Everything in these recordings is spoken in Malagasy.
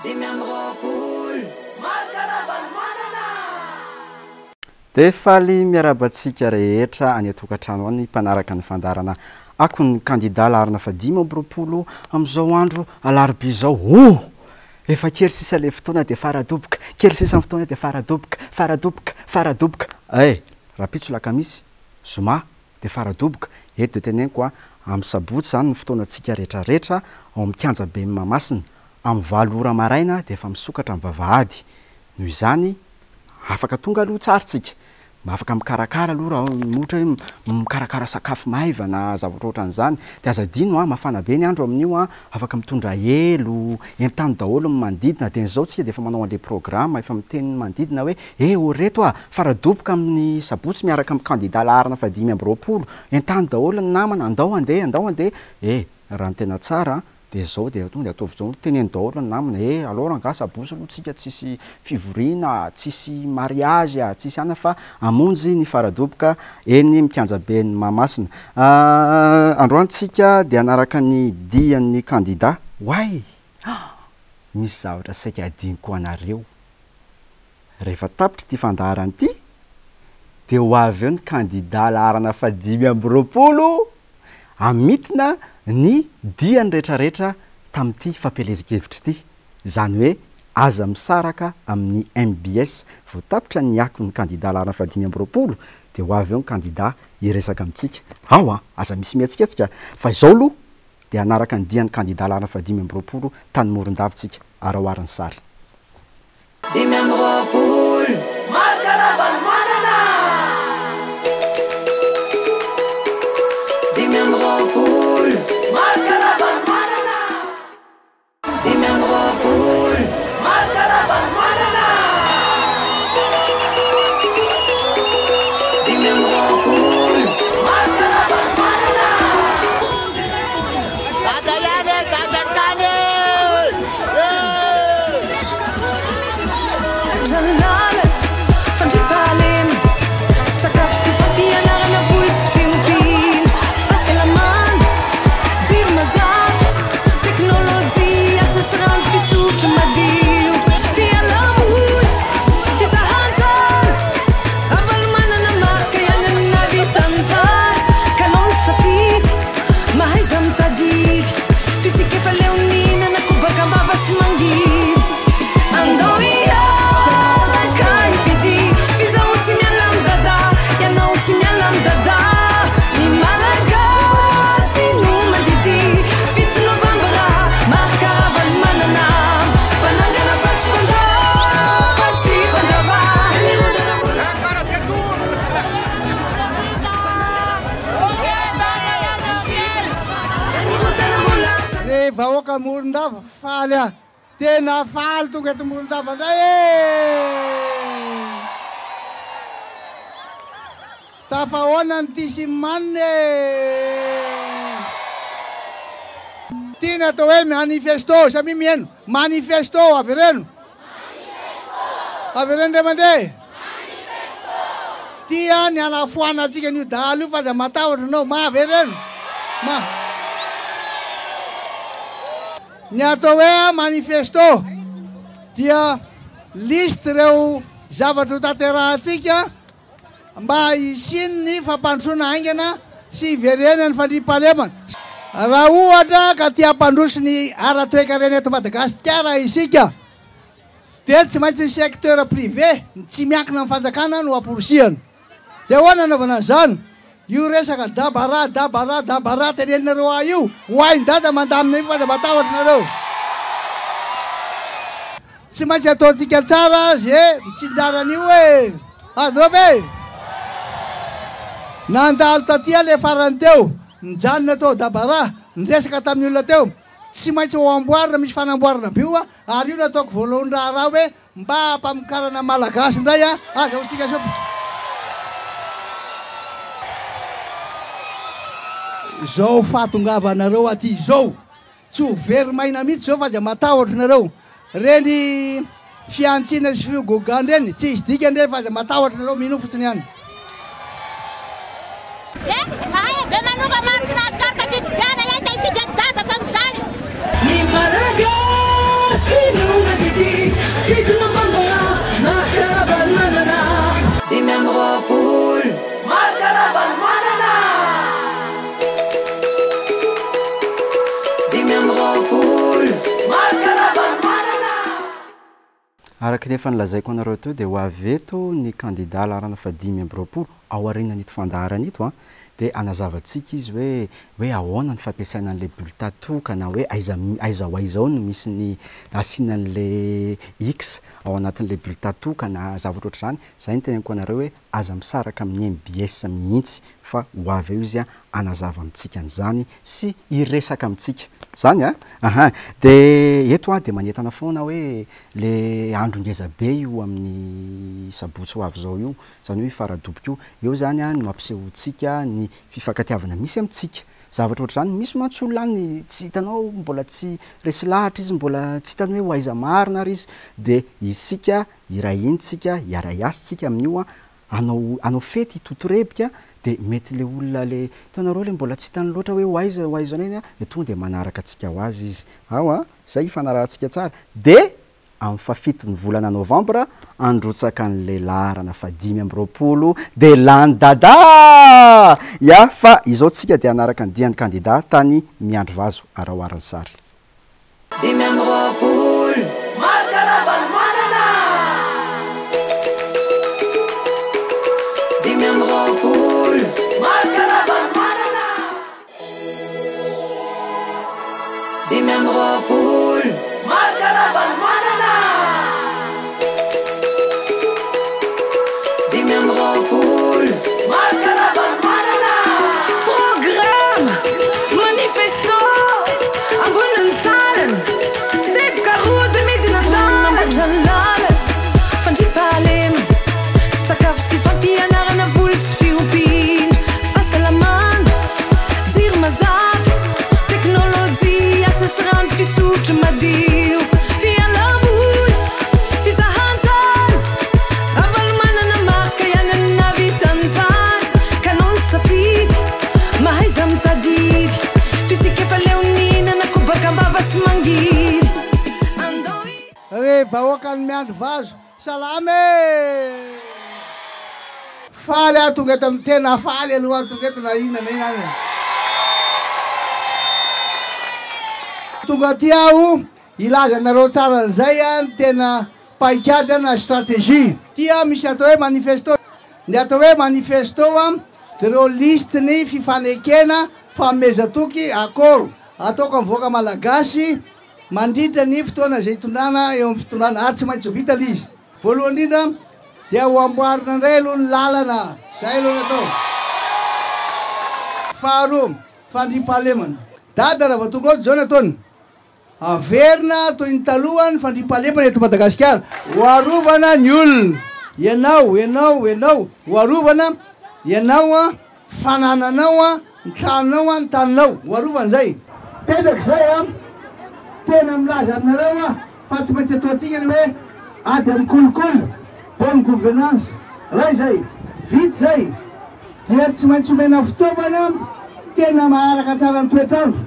25 Marc Ravalomanana! Dia faly miarahaba antsika rehetra any an-tokantrano any mpanaraka ny fandaharana Akon'ny kandida laharana faha 25 amin'izao andro alarobia izao. Oh! Efa kely sisa ilay fotoana dia faradoboka, kely sisa ny fotoana dia faradoboka, faradoboka, faradoboka. Eh! Rahampitso lakamisy, zoma, dia faradoboka. Eto dia teneniko a, amin'ny sabotsy izany ny fotoanantsika rehetrarehetra ao amin'ny kianjaben'i Mahamasina. Amin'ny 8 ora maraina dia efa misokatra ny vavahady. Noho izany, afaka tonga aloha tsara tsika. Afaka mikarakara aloha raha ohatra hoe mikarakara sakafo maivana, zavatra ohatran'izany. Dia aza adino a, mafana be ny andro amin'io a, afaka mitondra elo, entano daholo ny manodidina. Dia izao tsika dia efa manao an'ilay programme, efa miteny ny manodidina hoe eh ô reto a, faradoboka amin'ny sabotsy miaraka amin'ny kandida laharana faha 25, entano daholo ny namana, andao handeha, andao handeha. Eh, raha ny tena tsara a, Dia zao dia tonga dia ataovy zao, teneno daholo ny namana eh alou rangaha sabotsy aloha tsika tsisy fivoriana, tsisy mariage ah, tsisy anona fa hamonjy ny faradoboka eny mikianjaben'i Mahamasina. Androany tsika dia hanaraka ny dian'ny kandida. Oay! Misy zavatra saika hadinoko anareo. Rehefa tapitra ity fandaharana ity dia ho avy eo ny kandida laharana faha 25 hamintina ny diany rehetrarehetra tamin'ity fampielezan-kevitra ity. Izany hoe aza misaraka amin'ny mbs. Vao tapitra ny akon'ny kandida laharana faha 25 dia ho avy eo ny kandida hiresaka amintsika. Ao an! Aza misy mihetsiketsika fa izao aloha dia hanaraka ny dian'ny kandida laharana faha 25 tany Morondava isika. Araho ary ny sary. 25 Marc Ravalomanana! 25 Marc Ravalomanana! 25 Marc Ravalomanana! 25 Marc Ravalomanana! Dada ihany e, dada hatrany e! Lalana, fandriampahalemana, sakafo sy fampianarana, voly sy fiompiana, fahasalamana, jiro mazava, teknolojia, asa sy rano fisotro madio, fialam-boly, fizahantany, Ravalomanana Marc ihany no nahavita an'izany, ka anao misafidy, mahaiza mitadidy, f'isika efa leo nihinana kobaka am-bava sy mangidy. Andao hiaraka hifidy, f'izaho tsy miala amin'i Dada, ianao tsy miala amin'i Dada. Ny Malagasy no mandidy, 7 novambra, Marc Ravalomanana. Mpanangana fa tsy mpandrava, tsy mpandrava. Tsy mirodana mbola. Ry vahoaka Morondava, faly aho, tena faly tonga eto Morondava indray e! Tafahoana ny tia sy ny manina e! Ity ny atao hoe manifesto, samia mihaino, manifesto, avereno. Avereno indray mandeha. Tia ny hanafoanantsika an'io dahalo io fa aza matahotra ianao. Ma avereno. Ma. Ny atao hoe manifesto dia liste ireo zavatra ho tanterahantsika mba hisian'ny fampandrosoana haingana sy hiverenan'ny fandriampahalemana. Raha ohatra ka te hampandroso ny ara-toekarena eto Madagasikara isika dia tsy maintsy ny secteur privé, ny tsy miankina amin'ny fanjakana no amporisihana. Dia ahoana anaovana an'izany? Io resaka dabara, dabara, dabara teneninareo ahy io, ho hain'i Dada mandamina io fa aza matahotra nareo. Tsy maintsy ataontsika tsara ze mitsinjara an'io e! Azonareo ve? Nandalo taty aho le farany teo, nijanona tao Dabara, niresaka tamin'ny olona teo, tsy maintsy ho amboarina, misy fanamboarana be io ary io no ataoko voalohan-draharaha hoe mba hampamokarana Malagasy indray a, azahoantsika soa. Izao fahatongavanareo aty izao, Tsy ho very maina mihitsy zao fa aza matahotra nareo. Reny fihantsiana sy fiogogana reny tsy hisy dikany reny fa aza matahotra nareo minoa fotsiny ihany. Eh, mahay be manonga maro tsy nahazo carte fifidianana ilay te hifidy an'i Dada fa mijaly. Ny Malagasy no mandidy. 25 Marc Ravalomanana. Araka ny efa nolazaiko anareo teo dia ho avy eto ny kandida laharana faha-25 ao aorianan'ito fandaharana ito an, dia hanazava antsika izy hoe hoe ahoana ny fampiasaina an'ilay bulletin tokana, hoe aiza aiza ho aiza ao no misy ny asiana an'ilay X ao anatin'ilay bulletin tokana, zavatra ohatr'izany. Izay no teneniko anareo hoe aza misaraka amin'ny mbs mihitsy fa ho avy eo izy hanazava amintsika an'izany sy hiresaka amintsika. Zany an! Aha! De eto aho de manentana foana hoe le andro ngeza be io amin'ny sabotsy ho avy izao io, zany hoe io faradoboka io, eo zany an no hampisehoantsika ny fifankatiavana misy amintsika. Zavatra ohatr'izany, misy mantsy olona any tsy hitanao mbola tsy resy lahatra izy, mbola tsy hitany hoe ho aiza marina ary izy, de isika hiray hina tsika, hiara-hiasa tsika amin'io an, hanao hanao fety hitotorebika de mety le olona le hitanareo le mbola tsy hitany loatra hoe ho aiza ho aiza eny de tonga de manaraka antsika ho azy izy ao a, zay ifanarahantsika tsara de amin'ny fahafiton'ny volana novambra handrotsaka an'le laharana faha-25 de lany Dada! Ya fa izao tsika de hanaraka ny dian'ny kandida tany Miandrivazo araho ary ny sary. 25 Marc Ravalomanana. 25 Marc Ravalomanana. 25 Marc Ravalomanana. 25 Marc Ravalomanana. Programme, manifesto, ambonin'ny tanana, teboka roa dia midina an-dalana. Lalana, fandriampahalemana, sakafo sy fampianarana, voly sy fiompiana, fahasalamana, jiro mazava, teknolojia, asa sy rano fisotro madio, fialamboly, fizahantany, Ravalomanana Marc ihany no nahavita an'izany, ka anao ny safidy, mahaiza mitadidy, f'isika efa leo nihinana kobaka am-bava sy mangidy, andao i. Ry vahoakan'i Miandrivazo, salama e! Faly aho tonga eto amin'ny tena faly aloha aho tonga eto na inona na inona any e. Tonga aty aho hilaza anareo tsara an'izay ny tena paikady na stratégie. Ity misy atao hoe manifesto. Ny atao hoe manifesto dia ireo liste ny fifanekena, fanomezan-toky, accord, ataoko amin'ny vahoaka malagasy mandritra ny fotoana izay hitondrana eo amin'ny fitondrana ary tsy maintsy ho vita ilay izy. Voalohany indrindra dia ho amboarina indray aloha ny lalana, izay aloha no atao. Faharoa, fandriampahalemana. Dada raha vao tonga ao dia izao no ataony, averina toy ny taloha ny fandriampahalemana eto Madagasikara. Ho arovana ny olona, ianao, ianao, ianao, ho arovana ianao, fanananao, ny tranonao, ny taninao, ho arovana izay. Petraka izay an! Tena milaza aminareo aho fa tsy maintsy ataontsika ny hoe ady amin'ny kolikoly, bonne gouvernance. Raha izay vita izay dia tsy maintsy omena fitaovana tena maharaka tsara ny toetr'andro,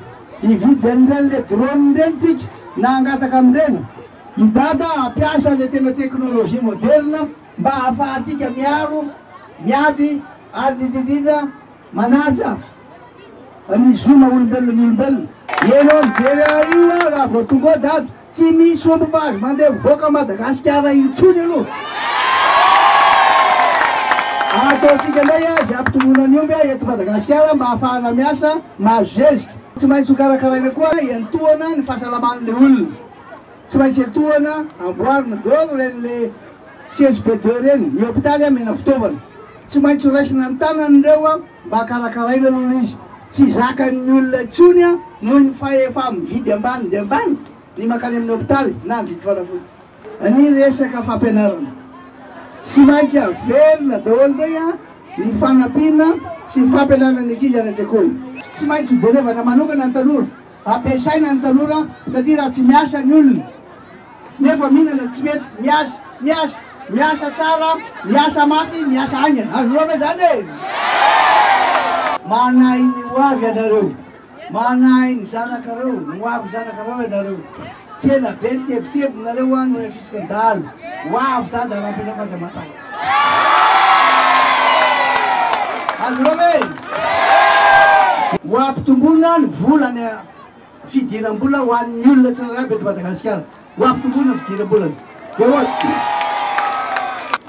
hividy an'ireny le drone ireny tsika na hangataka amin'ireny. I Dada hampiasa le tena teknolojia moderina mba hahafahantsika miaro, miady ary indrindra indrindra manaja ny zo maha olombelona ny olombelona. Ianao mijery ahy io aho raha vao tonga ao dada, tsy misy omby mahazo mandeha mivoaka Madagasikara intsony aloha. Ataontsika indray izay hampitomboana ny omby eto Madagasikara mba hahafahana miasa, mahazo zezika. Tsy maintsy hokarakaraina koa hiantohana ny fahasalaman'ilay olona. Tsy maintsy entohana, amboarina daholo ireny le CSB deux ireny, ny hopitaly amena fitaovana. Tsy maintsy ho raisina an-tanana ireo mba karakaraina aloha izy. Tsy zakan'ny olona intsony noho ny fahefa-mividy ambany dia ambany ny mankany amin'ny hopitaly na mividy fanafody. Ny resaka fampianarana. Tsy maintsy averina daholo indray ny fanampiana sy ny fampianarana ny ankizy any an-tsekoly. Tsy maintsy hojerevana manokana ny tanora. Ampiasaina ny tanora satria raha tsy miasa ny olona nefa mihinana tsy mety, miasa, miasa, miasa tsara, miasa mafy, miasa haingana. Azonareo ve zany e? Manahy ny ho avy ianareo, manahy ny zanakareo, ny ho avin'ny zanakareo ianareo. Tena be ny tebitebinareo an noho ny fitsiky ny dahalo. Ho avy dada hanampy anareo fa aza matahotra. Azonareo ve? Ho ampitomboina ny vola any fidiram-bola ho an'ny olona tsirairay avy eto Madagasikara. Ho ampitomboina ny fidiram-bolany. Dia ohatra.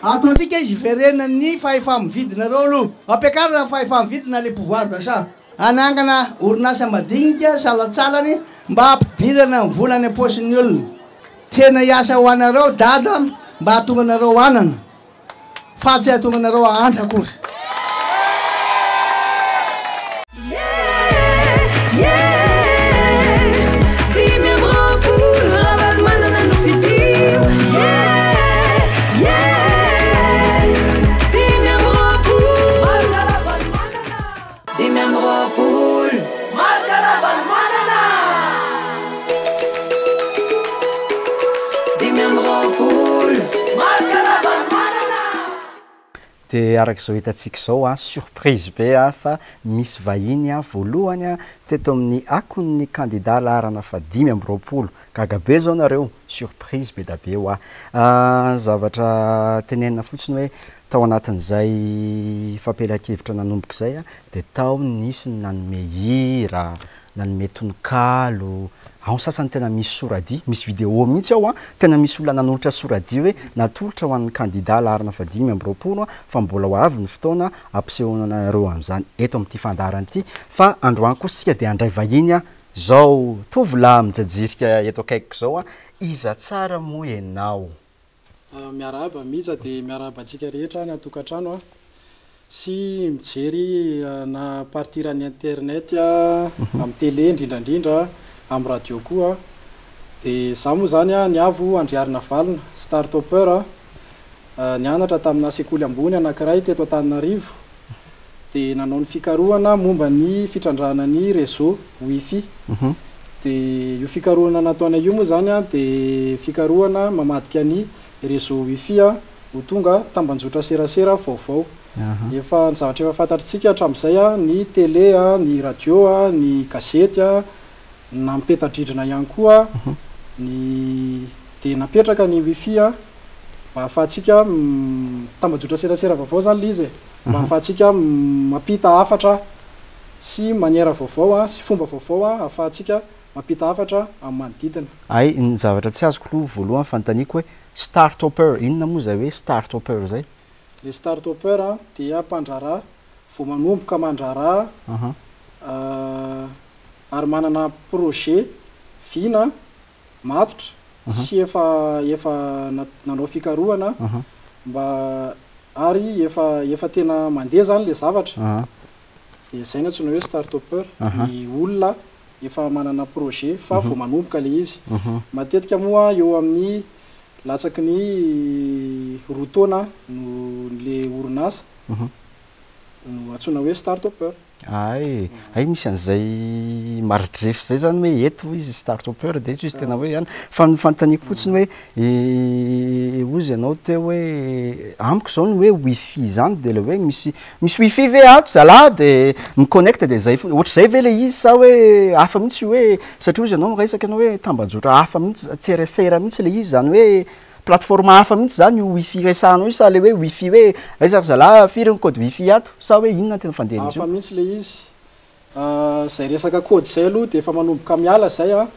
Ataontsika izy hiverenan'ny fahefa-mividinareo aloha. Ampiakarina ny fahefa-mividina, le pouvoir d'achat. Hanangana orinasa madinika salantsalany mba hampidirana ny vola any am-paosin'ny olona. Tena hiasa ho anareo Dada mba hahatonga anareo hanana fa tsy hahatonga anareo hahantra akory. 25 Marc Ravalomanana! 25 Marc Ravalomanana! Dia araka izao hitantsika izao an, surprise be an, fa misy vahiny an, voalohany an, teto amin'ny akon'ny kandida laharana faha 25. Gaga be izao nareo, surprise be da be hoa. Zavatra tenenina fotsiny hoe Tao anatin'izay fampielezan-kevitra nanomboka izay dia tao nisy ny nanome hira, nanome tononkalo, ao ny sasany tena misy soradia, misy vidéo mihitsy ao an, tena misy olona nanolotra soradia hoe natolotra ho an'ny kandida laharana faha-25 fa mbola ho avy ny fotoana hampisehoana anareo an'izany eto amin'ity fandaharana ity fa androany kosa isika dia handray vahiny izao tovolahy mijajirika eto akaikiko izao an, iza tsara moa ianao? Miarahaba Mija dia miarahaba antsika rehetra any an-tokantrano sy mijery na à partir ny internet amin'ny télé indrindra indrindra amin'ny radio koa. Dia izaho moa izany Niavo Andriarinavalona, start-upper, nianatra tamina sekoly ambony anankiray teto Antananarivo dia nanao ny fikarohana momba ny fitrandrahana ny réseau Wifi. Dia io fikarohana nataonay io moa izany dia fikarohana mamadika ny réseau Wifi ho tonga tambanjotra serasera vaovao. Efa ny zavatra efa fantatritsika hatramin'izay ny télé, ny radio, ny gazety, na mipeta-drindrina ihany koa ny dia napetraka ny wifi mba ahafahantsika tambajotra serasera vaovao zany le izy e mba ahafahantsika mampita hafatra sy manière vaovao sy fomba vaovao ahafahantsika mampita hafatra amin'ny manodidina. Hay, ny zavatra tsy azoko aloha voalohany fanontaniako hoe start-upper, inona moa izay hoe start-upper izay? Le start-upper dia mpandraharaha vao manomboka mandraharaha ary manana projet vina matotra sy efa efa nanao fikarohana mba ary efa efa tena mandeha zany le zavatra de zay no antsoina hoe start-upper, ny olona efa manana projet fa vao manomboka le izy. Matetika moa eo amin'ny latsaky ny roa taona no le orinasa no antsoina hoe start-upper. Hay, hay misy an'izay maridrefy zay zany hoe eto izy start-upper de eto izy tena hoe an, fa ny fanontaniako fotsiny hoe hozy ianao teo hoe amiko zao ny hoe wifi zany de le hoe misy misy wifi ve ato zalahy de mi-connecte de zay fotsiny, ohatr'izay ve le izy sa hoe hafa mihitsy io hoe satria hozy ianao miresaka ianao hoe tambajotra hafa mihitsy, tserasera mihitsy le izy zany hoe Plateforme hafa mihitsy zany io wifi resahanao io sa le hoe wifi hoe aiza ry zalahy firy ny code wifi ato sa hoe inona tena fandehan'izy io? Hafa mihitsy le izy. Zay resaka code zay aloha dia efa manomboka miala zay an,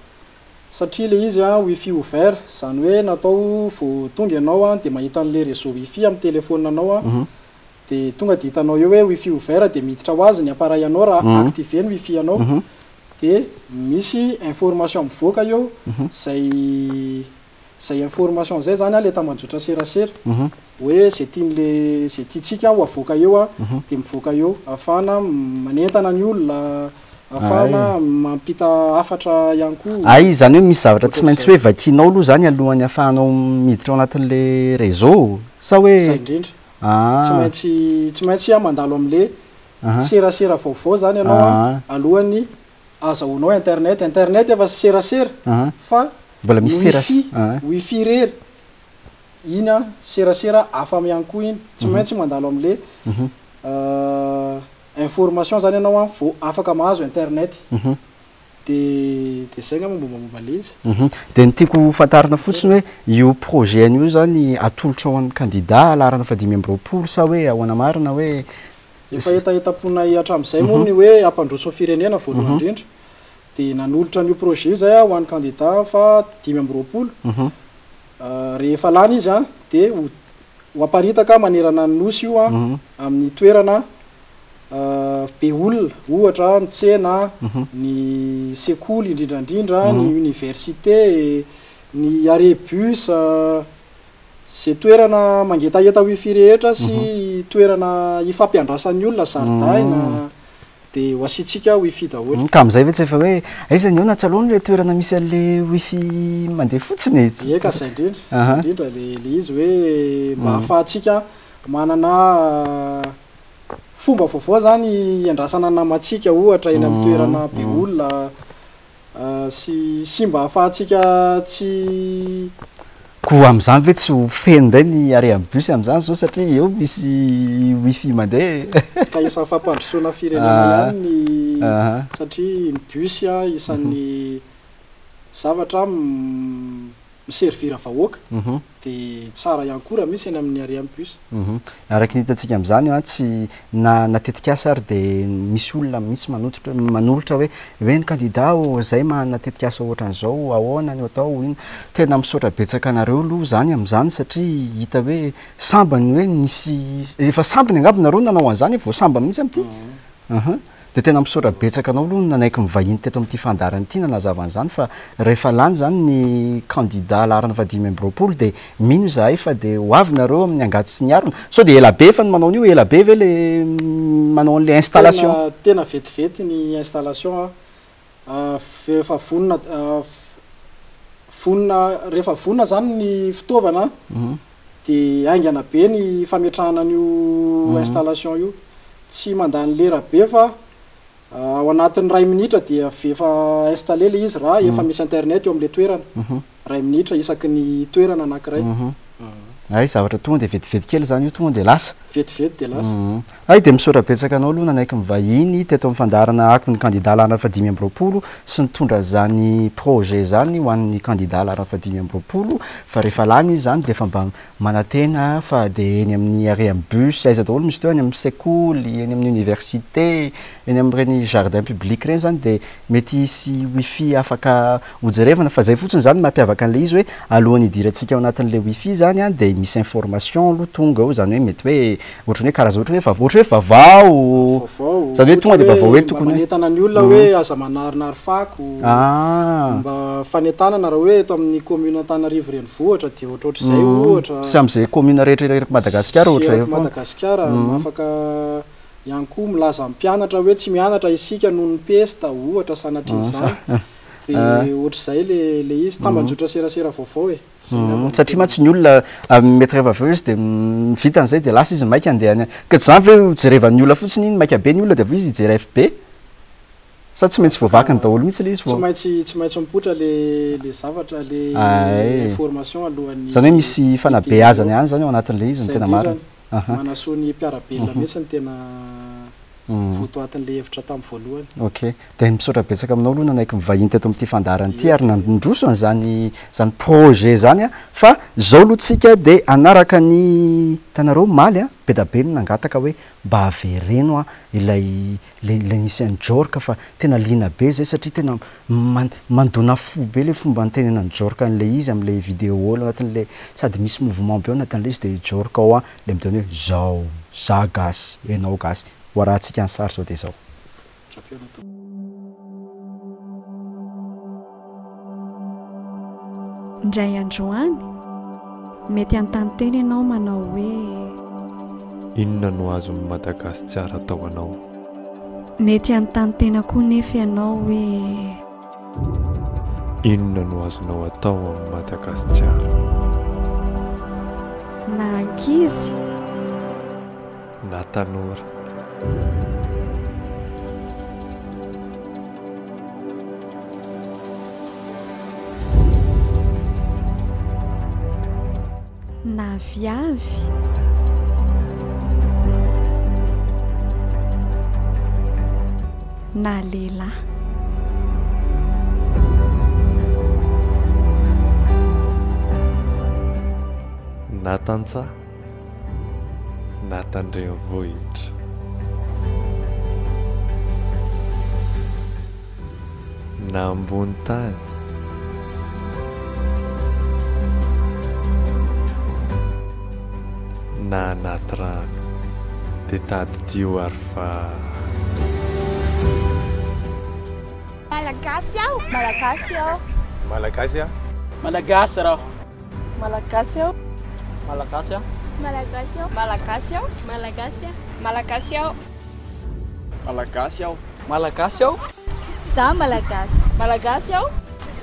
satria le izy an wifi ouvert, zany hoe natao vao tonga ianao an dia mahita an'le réseau wifi amin'ny téléphone anao an, dia tonga dia hitanao eo hoe wifi ouvert dia miditra ho azy ny appareil anao raha activer ny wifi anao, dia misy information mivoaka eo zay Zay information zay zany a le tambajotra serasera hoe zay tian'le zay tiantsika ho avoaka eo a de mivoaka eo ahafahana manentana ny olona, ahafahana mampita hafatra ihany koa. Hay izany hoe misy zavatra tsy maintsy hoe vakianao aloha zany alohan'ny ahafahanao miditra ao anatin'le réseau sa hoe. Zay indrindra. Tsy maintsy tsy maintsy mandalo am'le serasera vaovao zany ianao a alohan'ny azahoanao internet, internet efa serasera fa Mbola misy serasera. Wifi, wifi irery, iny an, serasera hafa ihany koa iny, tsy maintsy mandalo amle information zany ianao an vao afaka mahazo internet, de de zay angamba mombamomba le izy. De ny tiako ho fantarina fotsiny hoe io projet an'io zany atolotra ho an'ny kandida laharana faha 25 sa hoe ahoana marina hoe. Efa hetahetam-ponay hatramin'izay moa ny hoe hampandroso ny firenena voalohany indrindra. Dia nanolotra an'io projet io izay ho an'ny kandida faha 25. Rehefa lany izy dia ho ho aparitaka manerana ny Nosy io amin'ny toerana be olona, ohatra ny tsena, ny sekoly indrindra indrindra, ny université, ny arrêt bus, ze toerana mangetaheta wifi rehetra sy toerana ifampiandrasan'ny olona, zaridaina, Dia ho asiantsika wifi daholo. Ka amin'izay ve tsy efa hoe aiza ny eo na tsy aloha ilay toerana misy an'ilay wifi mandeha fotsiny e? Ie ka izay indrindra, izay indrindra ilay ilay izy hoe mba ahafahantsika manana fomba vaovao izany hiandrasana ny namantsika ohatra eny amin'ny toerana be olona. Sy sy mba ahafahantsika tsy. Koa amin'izany ve tsy ho feno indray ny arrêt amin'ny bus amin'izany izao satria eo misy wifi mandeha e? Ka isan'ny fampandrosoana firenena ihany ny satria ny bus isan'ny zavatra mi-servir vahoaka dia tsara ihany koa raha misy eny amin'ny arrêt amin'ny bus. Araka ny hitantsika amin'izany an, tsy na na tetikasa ary dia misy olona mihitsy manototra manolotra hoe hoe ny kandida ô zay manana tetikasa ohatran'izao ahoana no atao inona. Tena misaotra betsaka anareo aloha izany amin'izany satria hita hoe sambany hoe nisy efa sambany angamba nareo nanao an'izany vao sambany mihitsy amin'ity. Dia tena misaotra betsaka anao aloha nanaiky nivahiny teto amin'ity fandaharana ity nanazava an'izany fa rehefa lany izany ny kandida laharana faha 25 dia mino izahay fa dia ho avy nareo amin'ny angady sy ny arina. Sao dia ela be efa ny manao an'io, ela be ve le manao an'le installation? Tena tena vetivety ny installation a, rehefa vonona vonona rehefa vonona izany ny fitaovana dia haingana be ny fametrahana an'io installation io. Tsy mandany lera be fa ao anatin'ny iray minitra dia efa installé ilay izy raha efa misy internet eo amin'ilay toerana. Iray minitra isaky ny toerana anankiray. Hay, zavatra tonga dia vetivety kely izany io, tonga dia lasa. Vetivety dia lasa. Hay, dia misaotra betsaka anao aloha nanaiky nivahiny teto amin'ny fandaharana Akon'ny kandida laharana faha 25 sy nitondra izany projet izany ho an'ny kandida laharana faha 25 fa rehefa lany izy izany dia efa mba Manantena fa dia eny amin'ny arrêt amin'ny bus, aiza daholo misy teo, any amin'ny sekoly, eny amin'ny université, eny amin'ireny jardin public ireny izany dia mety hisy wifi afaka hojerevana fa izay fotsiny izany no mampiavaka an'ilay izy hoe alohan'ny hidirantsika ao anatin'ilay wifi izany an dia misy information aloha tonga ao, izany hoe mety hoe ohatran'ny hoe karazana ohatran'ny hoe vaovao, ohatran'ny hoe vaovao, Vaovao, izany hoe tonga dia vaovao hoe mba tokony hoe. manentana ny olona hoe aza manarinary fako, mba fanentanana raha hoe eto amin'ny commune Antananarivo renivohitra dia ohatrohatr'izay ohatra. Sy amin'izay commune rehetra erak'i Madagasikara Sy ohatr'izay erak'i koa. Madagasikara, afaka ihany koa milaza amin'ny mpianatra hoe tsy mianatra isika noho ny pesta ohatra sanatrian'izany, dia ohatr'izay le le izy, tambajotra serasera vaovao e. Satria mantsy ny olona mety rehefa avy eo izy dia vita an'izay dia lasa izy maika handeha any. Ka tsy izany ve ho jerevan'ny olona fotsiny iny, maika be ny olona dia avy eo izy hijery FB? Sa tsy maintsy voavakiny daholo mihitsy ilay izy vao. Tsy maintsy tsy maintsy mipoitra le le zavatra le information alohan'ny. Izany hoe misy fanabeazana ihany izany ao anatin'ilay izy no tena marina. Izay indrindra, manasoa ny mpiara-belona mihitsy no tena votoatin'ilay hevitra tamin'ny voalohany. Ok. Dia misaotra betsaka aminao aloha nanaiky nivahiny teto amin'ity fandaharana ity ary nandroso an'izany izany projet izany an! Fa izao aloha tsika dia hanaraka ny hitanareo omaly an, be dia be no nangataka hoe mba avereno an ilay ilay ilay nisy an'i Jork fa tena liana be zay satria tena man- mandona fo be ilay fomba nitenenan'i Jork an'ilay izy amin'ilay vidéo ao anatin'ilay sady misy mouvement be ao anatin'ilay izy dia i Jork ao an ilay miteny hoe zao, za gasy, enao gasy. Ho arahantsika ny sary zao dia zao. Indray andro any, mety hanontany tena ianao manao hoe. Inona no azon'i Madagasikara atao anao? Mety hanontany tena koa nefa ianao hoe. Inona no azonao atao amin'i Madagasikara? Na ankizy. Na tanora. Na viavy. Na lehilahy. Na tantsaha. Na tandrenivohitra. Na ambony tany. Na anaty rano. Dia tadidio ary fa. Malagasy aho. Malagasy aho. Malagasy aho. Malagasy raho. Malagasy aho. Malagasy aho. Malagasy aho. Malagasy aho. Malagasy aho. Malagasy aho. Malagasy aho. Malagasy aho. Za Malagasy. Malagasy aho.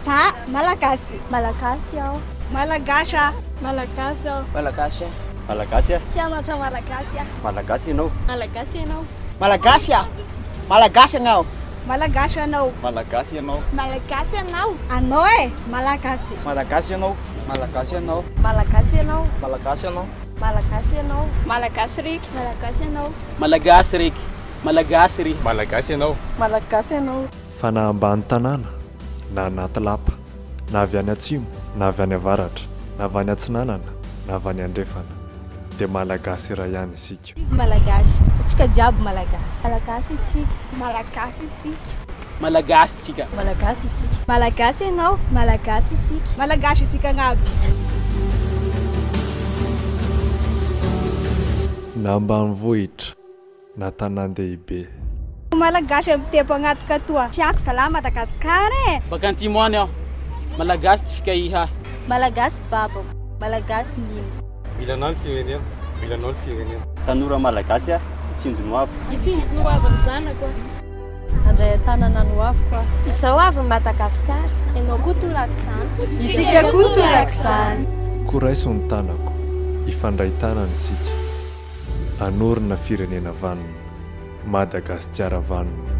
Za Malagasy. Malagasy aho. Malagasy aho. Malagasy aho. Malagasy aho. Malagasy aho. Mpianatra Malagasy aho. Malagasy ianao. Malagasy ianao. Malagasy aho. Malagasy ianao. Malagasy ianao. Malagasy ianao. Malagasy ianao. Anao e. Malagasy. Malagasy ianao. Malagasy ianao. Malagasy ianao. Malagasy ianao. Malagasy ianao. Malagasy riky. Malagasy ianao. Malagasy riky. Malagasy ry. Malagasy ianao. Malagasy ianao. Fa na ambany tanàna, na anaty lapa, na avy any atsimo, na avy any avaratra, na avy any atsinanana, na avy any andrefana, dia Malagasy iray ihany isika. Izy Malagasy. Antsika jiaby Malagasy. Malagasy isika. Malagasy isika. Malagasy tsika. Malagasy isika. Malagasy ianao. Malagasy isika. Malagasy isika agnaby. Na ambanivohitra, na tanàn-dehibe. Malagasy mitepo agnaty katoa. Tiako zalahy Madagasikara e. Baka antimo any aho. Malagasy ty fikaiha. Malagasy babako. Malagasy mino. Mila anao ny firenena. Mila anao ny firenena. Tanora Malagasy aho. Hitsinjo ny hoaviko. Hitsinjo ny hoavin'ny zanako aho. Handray an-tanana ny hoaviko aho. Izao avy Madagasikara. Ianao koa torak'izany. Isika koa torak'izany. Koa raiso ny tanako. Hifandray tanana isika. Hanorina firenena vanona. Madagasikara vanona.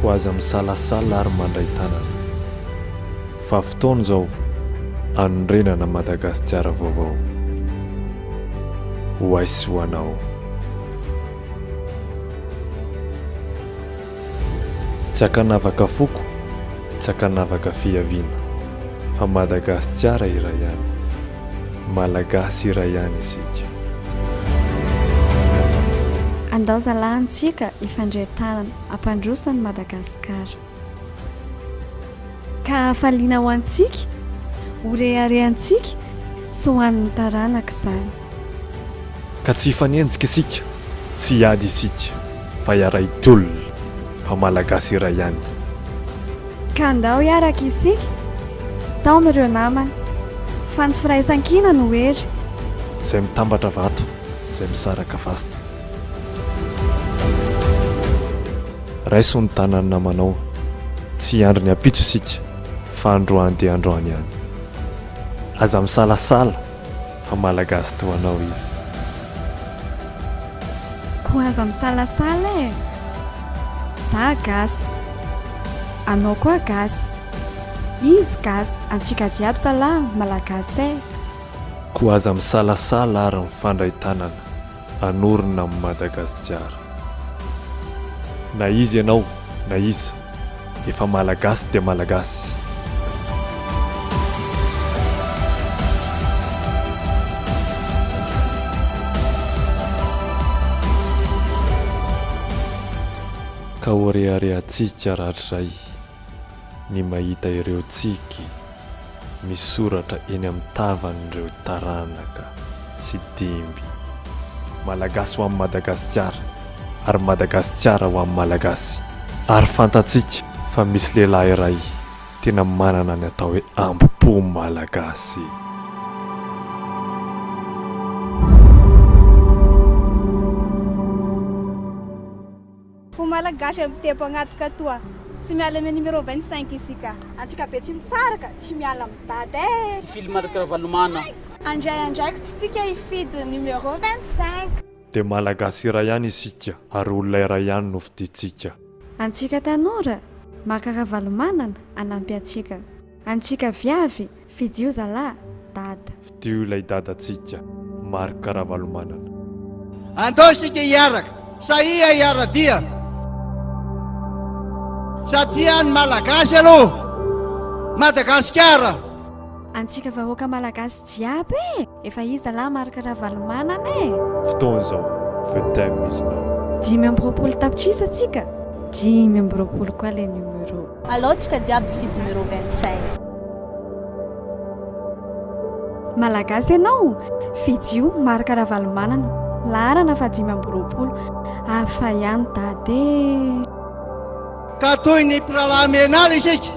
Koa aza misalasala ary mandray tanana. Fa fotoana izao hanorenana Madagasikara vaovao. Ho ahy sy ho anao. Tsy ankanavaka foko, tsy ankanavaka fiaviana, fa Madagasikara iray ihany. Malagasy iray ihany isika. Andao zalahy antsika hifandray tanana hampandroso an'i Madagasikara. Ka hafaliana ho antsika, ho reharehantsika sy ho an'ny taranaka izany. Ka tsy hifanenjika isika, tsy hiady isika, fa hiara-hitolona, fa Malagasy iray ihany. Ka andao hiaraka isika, taomy ireo namana, fa ny firaisankina no hery. Izay mitambatra vato, izay misaraka fasina. Raiso ny tanan'ny namanao. Tsy hiandry ny ampitso isika fa androany dia androany ihany. Aza misalasala fa Malagasy toa anao izy. Koa aza misalasala e! Za gasy. Anao koa gasy. Izy gasy, antsika jiaby zalahy Malagasy e! Koa aza misalasala ary mifandray tanana. hanorina amin'i Madagasikara. Na iza ianao na iza, efa Malagasy dia Malagasy. Ka ho reharehantsika rahatrizay ny mahita ireo tsiky misoratra eny amin'ny tavan'ireo taranaka sy dimby. Malagasy ho an'i Madagasikara ary Madagasikara ho an'ny Malagasy. Ary fantatsika fa misy lehilahy iray tena manana ny atao hoe ambo-po Malagasy. Fo Malagasy mitepo agnaty katoa. Tsy miala amin'ny numéro 25 isika. Antsika be tsy misaraka, tsy miala amin'i Dada e. Hifily Marc Ravalomanana. Handray andraikitra tsika hifidy numéro 25. Dia Malagasy iray ihany isika ary olona iray ihany no fidintsika. Antsika tanora, Marc Ravalomanana hanampy antsika. Antsika viavy, Fidio zalah dada. Fidio ilay dadantsika Marc Ravalomanana. Andao isika hiaraka, sahia hiara-dia. Satria ny Malagasy aloha, Madagasikara. Antsika vahoaka Malagasy jiaby e! Efa iza lahy Marc Ravalomanana e! Fotoana izao, the time is now. 25 tapitrisa tsika, 25 koa le numéro. Alao tsika jiaby hifidy numéro 25. Malagasy ianao? Fidio Marc Ravalomanana, laharana faha 25. Hafa ihany dada e! Ka toy ny mpirahalahy mianala isika,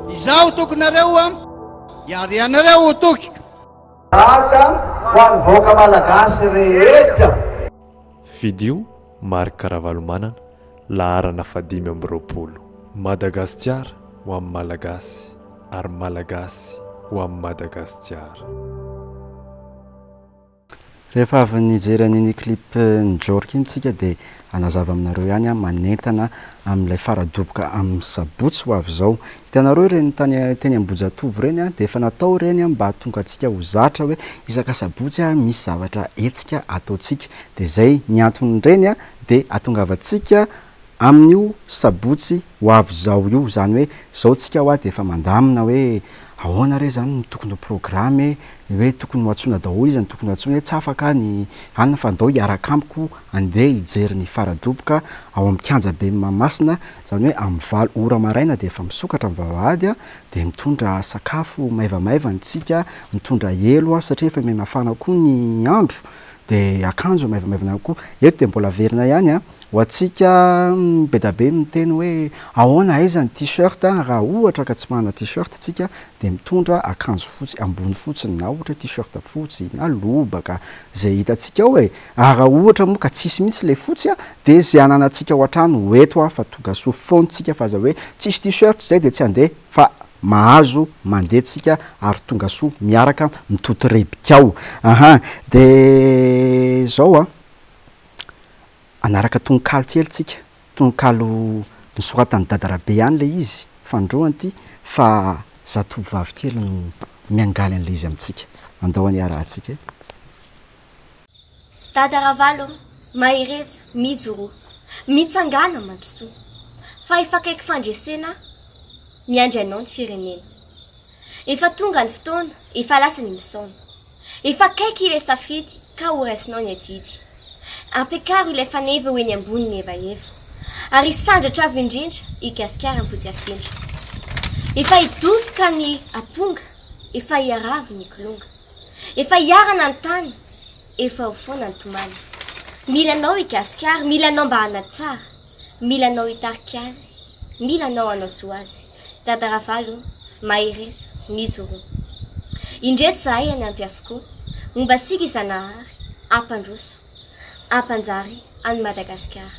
izaho tokinareo an, ary ianareo ho tokiko. Dada ho an'ny vahoaka malagasy rehetra. Fidio Marc Ravalomanana, laharana faha 25. Madagasikara ho an'ny Malagasy ary Malagasy ho an'i Madagasikara. Rehefa avy nijery an'iny clip n'i Jork iny tsika dia hanazava aminareo ihany aho manentana amin'ilay faradoboka amin'ny sabotsy ho avy izao. Hitanareo ireny tany teny Ambohijatovo ireny an, dia efa natao ireny an mba hahatonga antsika ho zatra hoe isaka sabotsy an misy zavatra hetsika ataontsika. Dia izay ny anton'ireny an, dia hahatongavantsika Amin'io sabotsy ho avy izao io, izany hoe izao tsika hoa dia efa mandamina hoe ahoana re izany no tokony ho programme e, ny hoe tokony ho antsoina daholo iza no tokony ho antsoina hoe tsy afaka ny anona fa andao hiaraka amiko handeha hijery ny faradoboka ao amin'ny kianjaben'i Mahamasina, izany hoe amin'ny 8 ora maraina dia efa misokatra ny vavahady dia mitondra sakafo maivamaivana tsika, mitondra elo satria efa mihamafana koa ny andro dia akanjo maivamaivana koa, eto dia mbola averina ihany an. Ho antsika bedabe miteny hoe ahoana aiza ny t-shirt raha ohatra ka tsy manana t-shirt tsika dia mitondra akanjo fotsy ambony fotsiny na ohatra hoe t-shirt fotsy na lobaka zay hitantsika ao e! ary raha ohatra moa ka tsisy mihitsy le fotsy dia zay ananantsika ao an-trano ho eto fa tongasoa foana tsika fa aza hoe tsisy t-shirt zay dia tsy handeha fa mahazo mandeha tsika ary tongasoa miaraka mitotorebika ao aha dia zao an! Hanaraka tononkalo kely tsika, tononkalo nosoratan'i Dada Rabe ihany ilay izy, fanindroany ity, fa zatovovavy kely no miangaly an'ilay izy amintsika. Andao anie harahantsika e. Dada Ravalo, mahereza, mijoroa, mitsangàna, mandrosoa, fa efa akaiky fandresena, miandry anao ny firenena. Efa tonga ny fotoana, efa lasa ny misaona. Efa akaiky ilay safidy ka ho raisinao ny adidy. Ampiakaro ilay faneva ho eny ambony ny hevaheva. Ary hisandratra avo indrindra i Gasikara Ambohitsiafindra. Efa hidoboka ny aponga, efa hiaravo ny kilonga. Efa hiarana ny tany, efa ho foana ny tomany. Mila anao i Gasikara, mila anao mba hanatsara, mila anao hitarika azy, mila anao hanao soa azy. Dada Ravalo, mahereza, mijoroa. Indreto izahay hanampy avokoa, momba antsika i Zanahary, hampandroso, hampanjary an'i Madagasikara.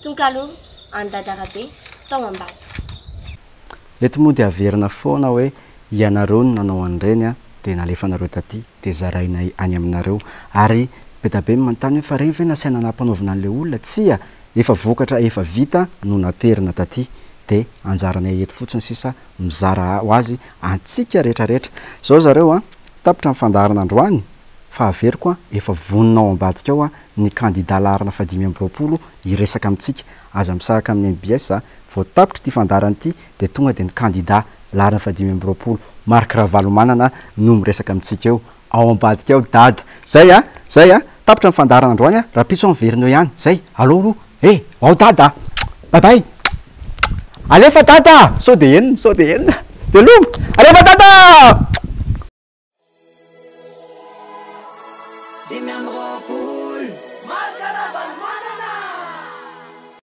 Tononkalo an'i Dada Rabe tao Ambato. Eto moa dia averina foana hoe ianareo no nanao an'ireny an, dia nalefanareo taty, dia zarainay any aminareo. Ary be da be ny manontany hoe fa ireny ve nasaina nampanaovina an'ilay olona? Tsia! Efa vokatra efa vita no naterina taty de anjaranay eto fotsiny sisa mizara ho azy antsika rehetra rehetra. Zao zareo a, tapitra ny fandaharana androany fa averiko a, efa vonona ao ambadika ao a ny kandida laharana faha 25 hiresaka amintsika. Aza misaraka amin'ny mbs a, vao tapitra ity fandaharana ity de tonga de ny kandida laharana faha 25 Marc Ravalomanana no miresaka amintsika eo. Ao ambadika ao dada. Zay a! Zay a! Tapitra ny fandaharana androany a! Rahampitso aho miverina eo ihany. Zay! Alou aloha e! Ao dada a! Bye bye! Alefa dada a! Sao dia henony, sao dia henony. Veloma! Alefa dada a! 25. Marc Ravalomanana.